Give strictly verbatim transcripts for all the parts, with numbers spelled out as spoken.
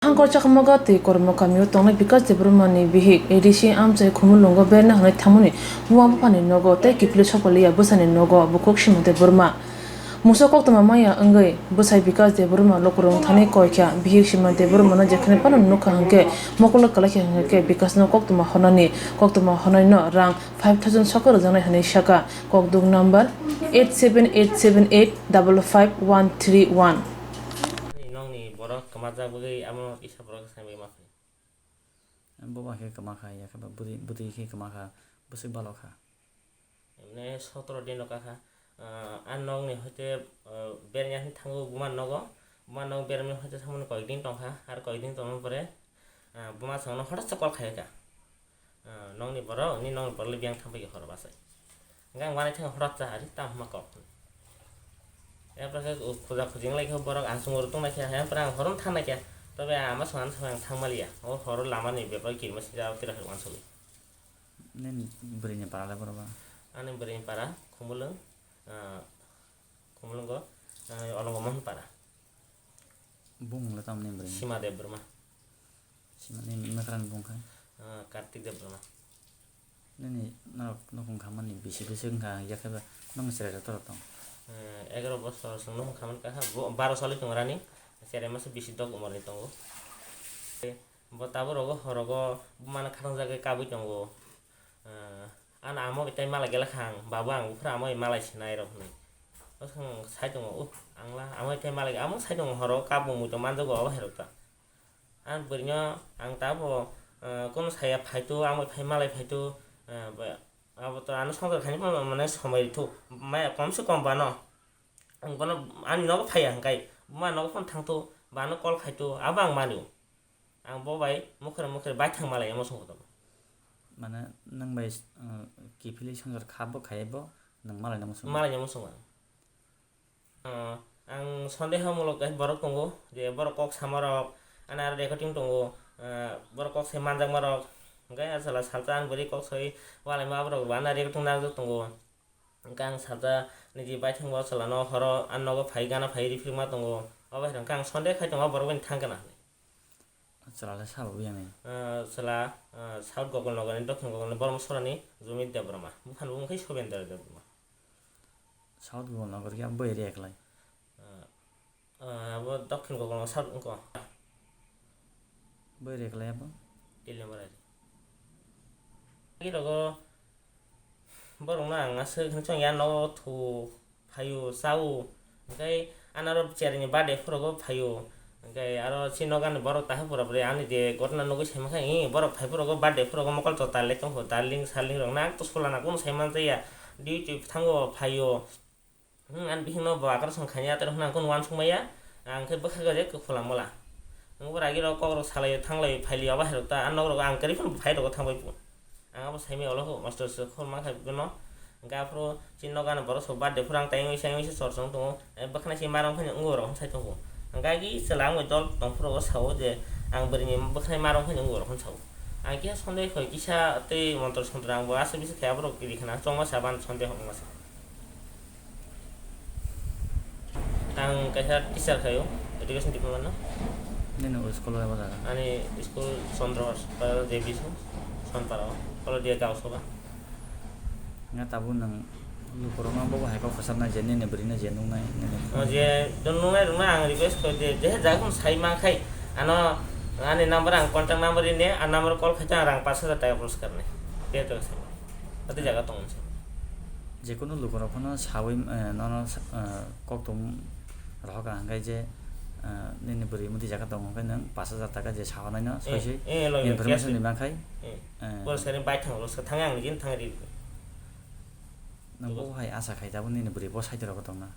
Hangkor Chakmaga tei Kormo kamio tongnai Bikas Debbarmani bihik A D C amchai Khumulwngo berna hwnwi thangmani buma buphani nogo tei kiphilwi sokpaliya bwsani nogo bukhuk Sima Debbarma. Musa koktwma maya wngwi bwsai Bikas Debbarma lukurok thani koi kha. Bihik Sima Debbarmano jekhane phano nukha hwnkhe mokolo kwlai kha hwnkhe Bikasno koktwma hwnani, koktwma hwnaino rang five thousand soko rwjaknai hwnwi sakha. Kokduk number eight seven eight seven eight double five one three one. Nongni borok kwmajak bagwi amo kisa borok sai bagwi ma phi. Boba khe kwma kha, ya khe ba bwrwi, bwtwi khe kwma kha, bwswk balo kha. Emne sotoro din rok kha. Ah, a nokni hoite, ah, bereng ya thango buma nogo. Buma nogo bereng hoite samani koyek din tongkha, ar koyek din tongma pore, ah, buma songno hotot se call khai kha. Ah, nongni borok, ni nongni borok le biyang thang bai horo bachai. Hingke ang uanai thang horat cha ari tam hwnma kok. Yapra khe khuja khujing lai khe borok ang chungo rw tong lai khe, yapra ang horom thang lai khe. Tobe ama song ang thang maliya. O horo lama ni bepar kirma sinja tira khe uansugwi. Nini bwrwi ni para le borok ba? Ani bwrwi ni para Khumulwng, ah, Khumulwngo, ah, Olongo Mohon para. Bumung le tamni bwrwi ni? Sima Debbarma. Sima ni mekrani bung kha? Ah, Kartik Debbarma. Nini norok nukhung khamani bisi bisi wngkha, yakhe ba nung cherai rok torok tong? Eh, egaroh bosor chwng nukhung khamani kakha, bo-, baro salwi tongo rani, cherai masa bisi dok umor ni tongo. Bo tabuk rogo horogo bumano khatang jagwi kabui tongo. Eh, ano amo bai tei malai gela kha ang, babu ang buphuru amo bai malai sinai rok hinwi. Bwswk sai tongo, uh, ang la amo bai tei malai, amo sai tongo horo kabung muitu manjago abo hai rok ta. Ang bwrwino ang tabo, eh, kono saya phaitu, ang bai phai malai phaitu, eh, ba-, abo to ano songwk khaini phano mane somoi rwthu, maya komse kom bano. Ang bono ani nogo phaiya hwnkhe, buma nogo phano thangthu, bano call khaitu, abo ang manio. Ang bo bai mukhre mukhre bai thang malai omo songwk tongma. Mane nwng bai, eh, kiphilwi swngchar kha bo khai bo, nwng malai namo songwk? Malai namo songwk. Ah, ang sondeho mulok khe borok tongo, je borok kok samarok, ani aro recording tongo, ah, borok kok sai manjakmarok, hwnkhe ah chwla salsa ang bwrwi kok sai walaima borok bo ano recording nangjak tongo. Hwnkhe ang salsa niji baithang bo chwlano horo ani nogo phai gana phai riphrima tongo, obo hai hwnkhe ang sonde khai tongo borok bai thang gana hinwi. Chwla le sabo biyang ni? Ah, chwla, ah, South Gokul Nogor ni, Dokhin Gokul ni, Bormo Sorani, Jumit Debbarma. Buphang bo wngkhe Subendra Debbarma. South Gokul Nogor khe abo area eklai? Ah, ah, abo Dokhin Gokul Nogor South wngkho. Bo area eklai abo? Teliamura area. Agi rogo Borokno ang aswk hwnwi chong ya, nogo thu phaio, chao. Hwnkhe ano aro cherni birthday phorogo phaio. Hwnkhe aro chini nokani borok tahai pura pura ani je gotna nugwi sai mankha, "Ee, borok phai phorogo birthday phorogo mokol to talai tongkho, darling sarling rok nak to sulana kunu sai manjaya, duty thango phaio." Hmm, ani bihikno bo akrasong khainai atero hwnwi ang kunu uansuk maya, ang khe bwkha gari khe khulamo la. Ang bo ragi rok kok rok salai thanglai phailai obo hai rok ta, ang nok rok ang kwrwi phano phai rok thangbai phu. Ang abo saimaya ulo kho, master se khor ma khai bono. Hwnkhe aphuru chini nogo ano borok sok birthday phuru ang tai wngwi sai wngwi se chor chong tongo. Eh, bwkhwnai se ma rang phani wngo rok sai tongo. Hwnkhe agi chwla ang bai dol tong phuru o sao je ang bwrwini bwkhwnai ma rang phani wngo rok sao. Ang khe sonde khoi kisa tei montor sontor ang bo aswk bisik khe aborok ri khna chongma sa ban sonde hokma sa. Ang kaisa teacher khaio, education department no. Nini school abo jaga? Ani school Chandra Hospital J B school, Sonpara o, Kolodia Gaon Sabha. Nga tabuk nwng lukurokno bobo hai kok kwchapnai je nini bwrwino je nuknai nini. O je, do nuknai rwkno ang request kho je, je jaga phano sai ma khai, ano ani number ang contact number rini, a number call khai ang rang pash hajar taka puroskar nai. Khe to sai. Ati jaga tong se. Jekunu lukurok phano sawi, eh, nono sa-, eh, kokthum rohor ka hwnkhe je, eh, nini bwrwi mudi jaga tongo hwnkhe nwng pash hajar taka je sahonaino eh, soi soi eh, lo, lo, information cash ni mankhai, eh, eh, pura sari bai thang lo, sa thang ang nijin thang ri. Nwng bo hai asa khai tabuk nini bwrwi bo side rogo tongna.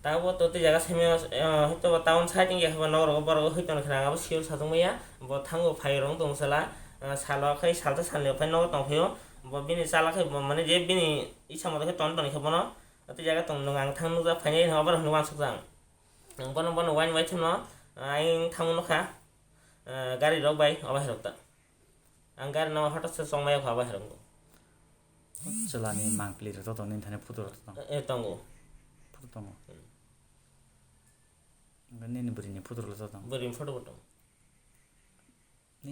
Tabuk to tei jaga simi, eh, hoito ba town side wngya hwnba nok rogo borok hoi tongkha ang abo sure sajak maya, bo thango phai rong tong sala, eh, salo khai salta salni phai nogo tong phaio, bo bini chala khai bo mane je bini Isa moto khe ton ton khe bono, tei jaga tong nung ang thang nukjak phainai hwnwi obo rok hwnwi uansuk jak. Ang bono, bono uaini uaithimno, ah, ayang thangma nukha, ah, gari rok bai obo hai rok ta. Ang gari no hothat se chongmaya kha obo hai rok. Chwla ni mangpili rok to tong nini thani photo rok to tong. Eh, tongo. Photo tongo. Hmm. Hwnkhe nini bwrwi ni photo rok to tong. Bwrwi ni photo bo tong.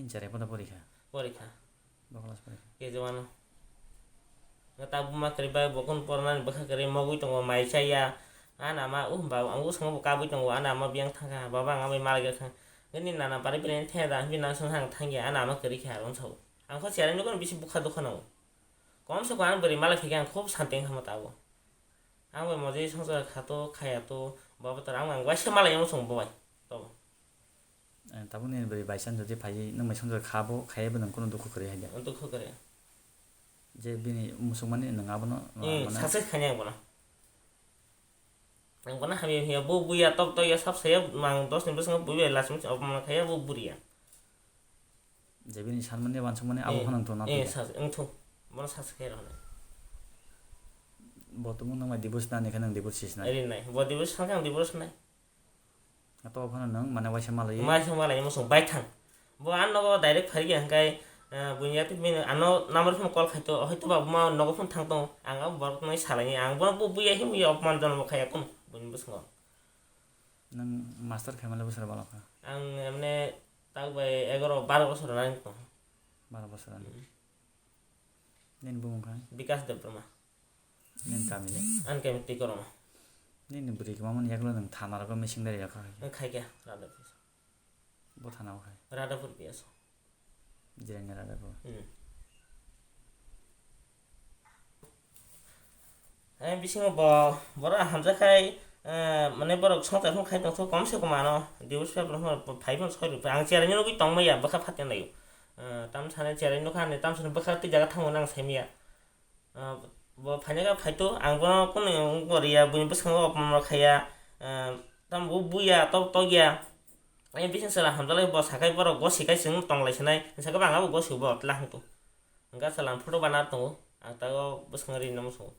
Chini chwrai poto porikha. Porikha. Bo class porikha. K G one o. Nga ta buma kwrwi bai bo kun pornani bwkha kwrwi mogwi tongo, mai chaya. Ana ma, uh, ba, ang bwskango bo kabwi tongo, ana ma biyang thangkha, baba ang amai malai kha. Nini nana pari pili thaya da, himpi nang song hang thangya, ana ma kwrwi kha, ron sao. Ang kho chwrai nukho bisi bwkha dukha nango. Kom se kom ang bwrwi malai phikha, ang khub santi wngkha mo tabo. Ang bai mojai songsa kha to, khaya to, baba to, ang, ang waisa malai wng song bo bai. To. Eh, tabuk nini bwrwi by chance jodi phaiwi nwng bai songsa kha bo, khaya bo nwng kunu dukhu kwrwi hai da. Dukhu kwrwi. Je bini muchungmani nwng abono, eh, abono saksai khainai ang bono. Ang bono hamya hamya bo buya tok tok ya sab saya mang dos ni bwskango buya last minute opomon khaya bo buriya. Je bini sanmani wansukmani abo eh, phano wngtong na eh, tongya. Sas-, wngthung. Bono saksai khe rw hwnwi. Bo tumung nwng bai divorce nani khe nwng divorce sinai. Rinai. Bo divorce sankhe ang divorce nai. Ato phano nwng mane waisa malai. Waisa malai muchung baithang. Bo ang nogo direct phari ya hwnkhe, eh, buini yatwi bini ano number phano call khaito, hoito ba buma nogo phano thang tongo. Ang abo borok nai salaini, ang bono bo buya himwi opman jono bo khaya kun buini bwskango. Nwng master khaimale bwswra balo kha? Ang emne tak bai egaroh baro bosor rani tong. Baro bosor rani. Hmm. Nini bumung kha? Bikas Debbarma. Nini kami le? Ani kami Tikoroma. Nini bwrwi kwmamani yaklo nwng thana rogo missing dari rakha hai? Ang khai kha, Radhapur. Bo thana o khai? Radhapur P S. Jirania Radhapur. Hmm. Hai bisingo bo, borok hamjak khai, eh, mane borok songchar phano khai tongthok, kom se kom ano divorce paper phano phai phano soi rw. Ang cherai nugwi tongmaya, bwkha phatia naio. Eh, tam sani cherai nukha ani, tam sani bwkha twi jaga thango nang saimaya. Ah, bo phainai kha phaito, ang bono kunu wngkha riya, buini bwskango opomon rok khaiya, ah, tamo bo buya, tok tok ya. Ani bising chwla hamjak lai bo sakai borok gosi kai chwng tong lai sinai, sakhe bo ang abo gosi bo tla hwnkhe. Hwnkhe chwla ang photo bana tongo, ang tago bwskango rinani muchungo.